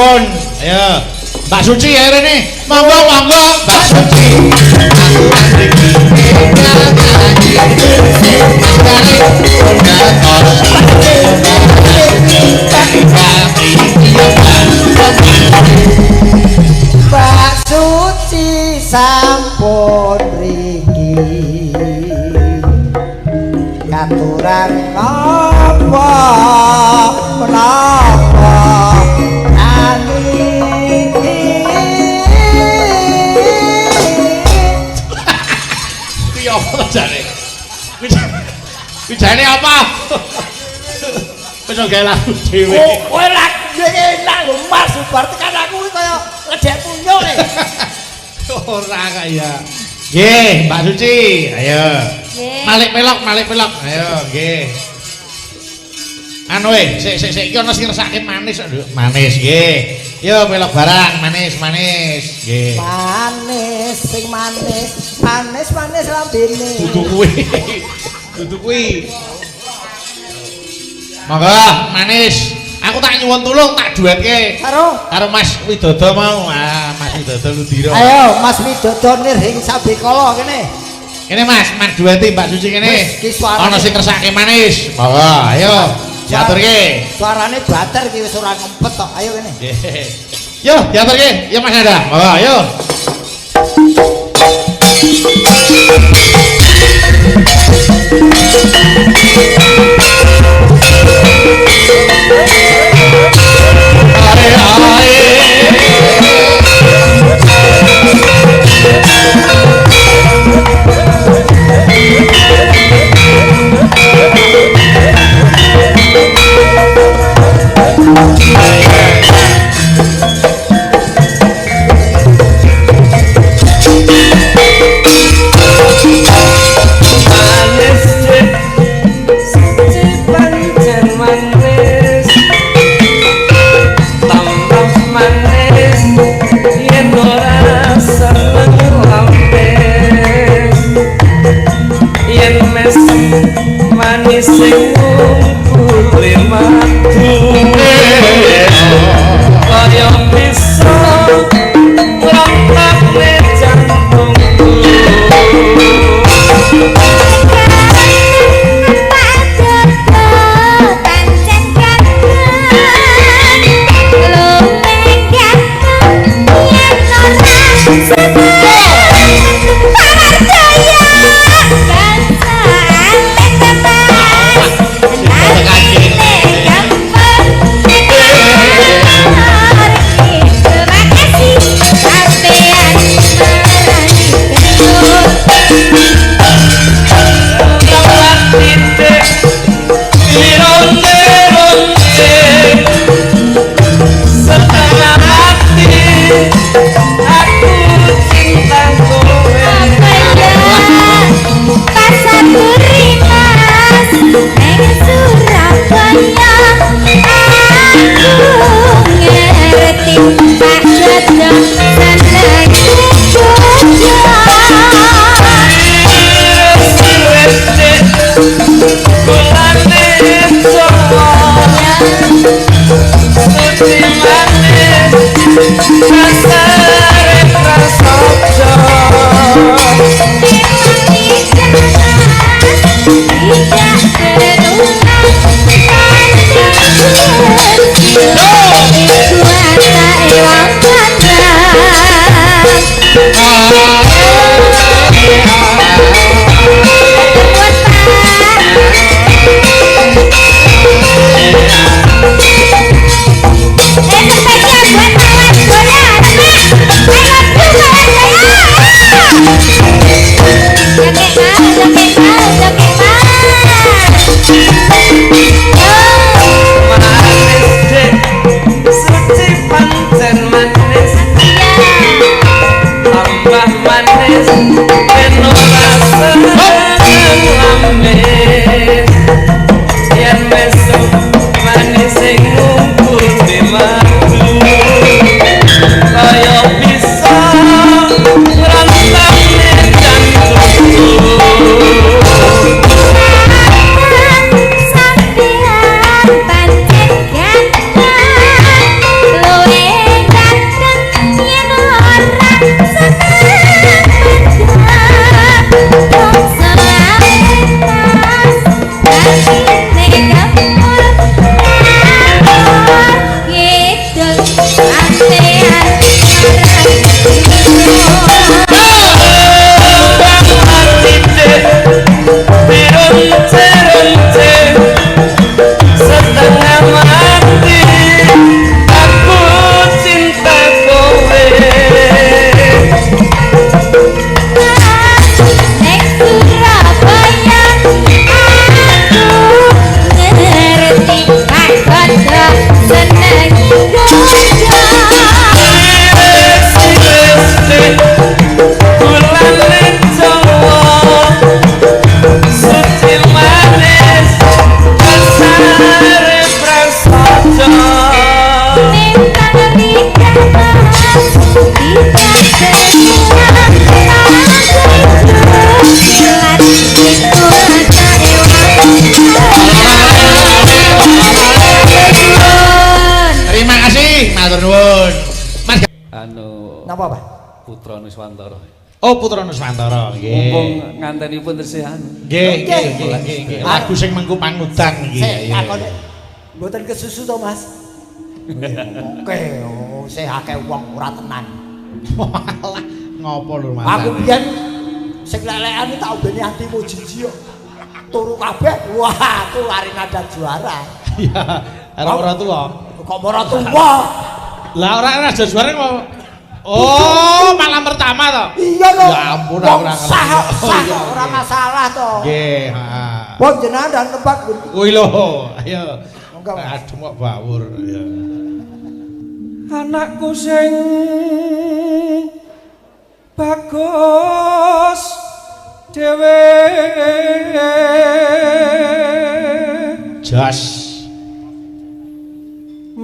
nuwun. Ayo. Mbak Suci ayo rene. Monggo monggo Mbak Suci. Mbak Suci sampun mriki. Katuran napa menapa ani Kuwi apa to jane? Kuwi jane apa? Wis gawe lagu dhewe. Kowe lagu enak lho Mas, berarti kan aku kuwi kaya ledek punyuk e. Ora kaya. Nggih, Mbak Suci, ayo. Malik pelok, malik pelok. Ayo, nggih. Anu sik sik sik iki ana sing ngersake manis kok, Nduk. Manis nggih. Yo pelok barang, manis, manis. Nggih. Manis sing manis, manis manis lambene. Dudu kuwi. Dudu kuwi. Monggo, manis. Aku tak nyuwun tulung tak duetke Karo karo Mas Widodo mau. Ah, Mas Widodo Ludiro. Ayo Mas Widodo nirhing sabikala kene. Kene Mas, man dueti Mbak Suci kene. Wis, ki suarane. Ana sing kersake manis. Monggo, ayo. Diaturke. Suarane bater ki wis ora ngempet tok. Ayo kene. Nggih. Yo, diaturke. Yo Mas Nanda. Monggo, ayo. Ae ae. Manis suci pancen manis tambah manis yen ora seneng lampes yen mesem manis sing ngungkuli madu kaya bisa ngrontakne jantungku. Setengah hati aku cinta kowe. Pasar Burimas neng Surabaya aku ngerti Pak Dodo seneng bojo. Kulane Jawa suci manis rasane prasaja. Manis dek suci pancen manis tambah manis ben ora seneng lamis yen mesum manis sing ngumpul di madu kaya bisa ngrantane jantungku. Sampean pancen ganteng luwe Napa, Pak? Putra Nuswantara. Oh, Putra Nuswantara. Nggih. Mumpung ngantenipun tesih anu. Nggih, nggih, nggih, nggih. Lagu sing mengku pangudang iki. Sik takone. Mboten kesusu to, Mas? Oke, sih akeh wong ora tenang. Walah, ngopo lho Mas? Aku biyen sing lelekan tak ombene antimo jiji kok. Turu kabeh. Wah, aku lari nada juara. Iya, ora tuwa. Kok ora tuwa? Lah ora nada juara kok. Oh, malam pertama to? Iya to. Ya ampun aku ora ngerti. Sah, ora masalah to. Nggih, heeh. Pun jenengan dan tempat kuwi lho. Ayo. Monggo. Adem kok bawur ya. Anakku sing bagus dhewe. Jos.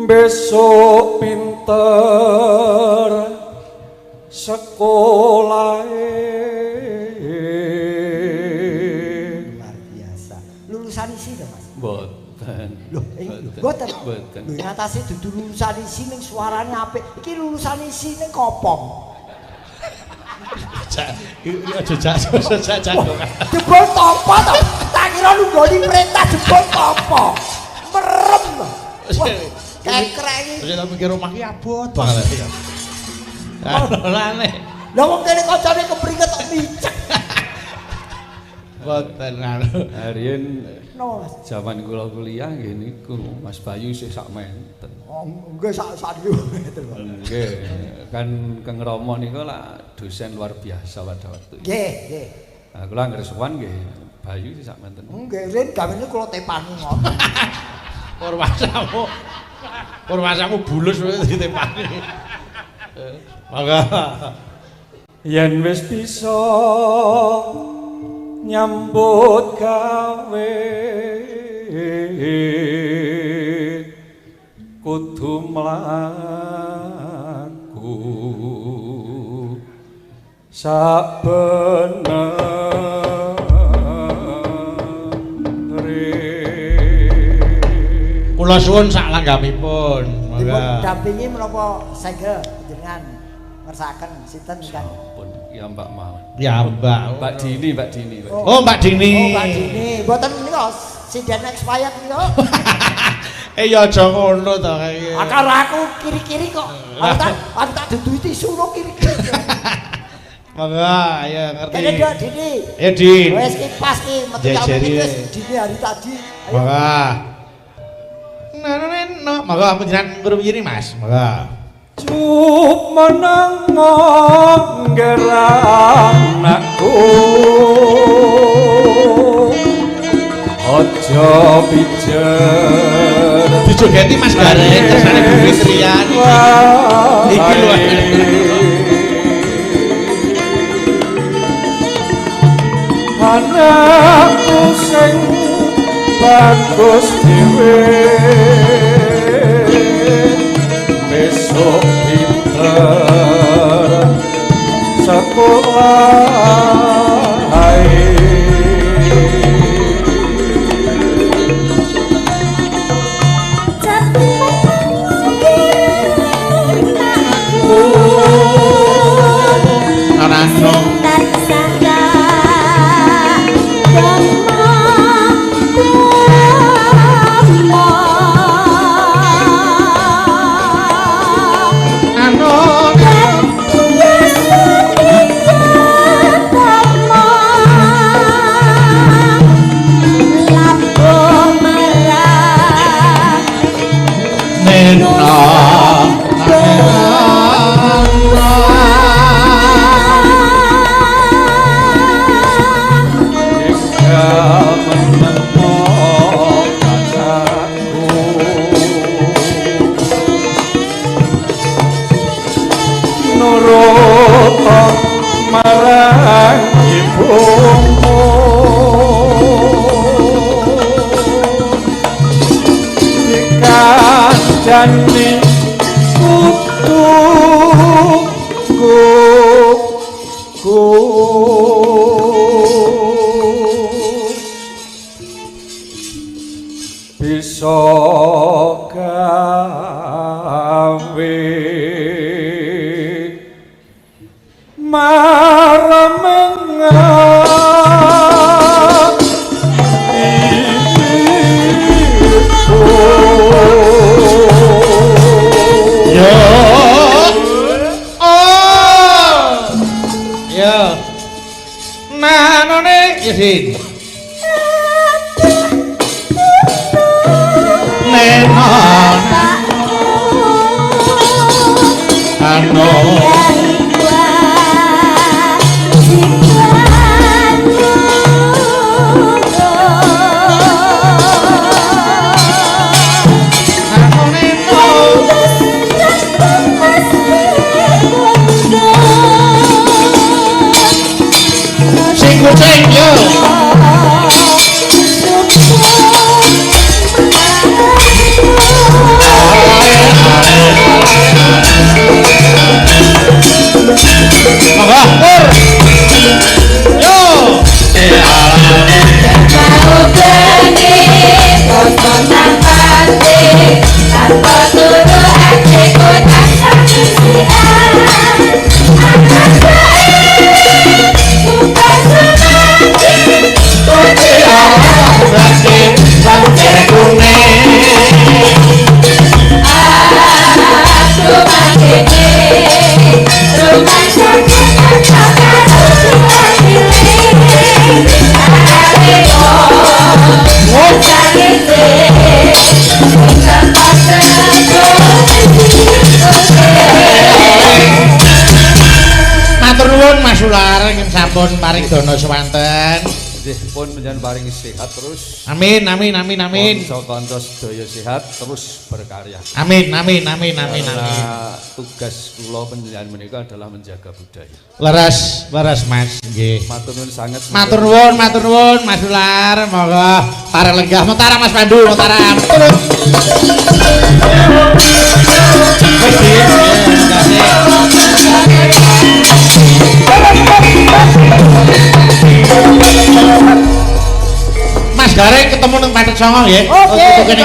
Besok pinter sekolahe. Luar biasa. Lulusan isi to, Mas? Mboten. Lho, mboten. Mboten. Lho, ngatasi dudu lulusan isi ning suarane apik. Iki lulusan isi ning kopong. Aja jago. Jebul topo to. Tak kira nunggoni perintah jebul topo. Merem. Wah, kekrek iki. Terus tak mikir omah ki abot banget. Aneh. Lah wong kene kancane kepringet kok micek. Mboten anu. Riyen no, Mas. Jaman kula kuliah nggih niku Mas Bayu isih sak menten. Oh, nggih sak niku ngeten, Pak. Nggih, kan Kang Rama niku lak dosen luar biasa pada waktu itu. Nggih, nggih. Nah, kula anggere sowan nggih Bayu isih sak menten. Nggih, riyen gawene kula tepani ngoten. Purwasamu. Purwasamu bulus ditepani. Mangga. Yen wis bisa nyambut gawe kudu mlaku sabenere. Kula suwun sak langgamipun. Dipun dampingi menapa segel jenengan ngersakaken sinten kan? Pun ya Mbak mawon. Ya Mbak. Mbak Dini, Mbak Dini. Oh, Mbak Dini. Oh, Mbak Dini. Mboten menika sinden expired menika. Eh ya aja ngono to kae. Ah karo aku kiri-kiri kok. Aku tak duduhi tisu no kiri-kiri. Monggo, ayo ngerti. Kene Dok Dini. Ayo Din. Wis ki pas ki metu wis dini hari tadi. Ayo. Monggo. Nah, monggo panjenengan ngrumiyini Mas. Monggo. Cup meneng nggeranakku aja pijer dijogeti Mas Gareng kersane Bu Fitriani iki lho anakku sing bagus dhewe besok pinter sekolah. Dikandani kutu ku bisa gawe Maramengan Yo. Oh. Yo. Nanone ya Din. Nenon ano nanone no. Sing kucing yo. Monggo, Pur. Yo. Matur nuwun Mas Ular ingkang sampun paring dana swanten. Nggih pun panjenengan paring sehat terus. Amin amin amin amin. Kanca-kanca sedaya sehat terus berkarya. Amin amin amin amin amin. Karena tugas kula panjenengan menika adalah menjaga budaya. Leres, leres Mas nggih. Matur nuwun sanget. Matur nuwun Mas Ular, monggo pareng lenggah Mataram Mas Pandu, Mataram. Turut. Wis Din, nggih, makasih. Mas Gareng ketemu nang Pathet Songo nggih. Oke. Kene.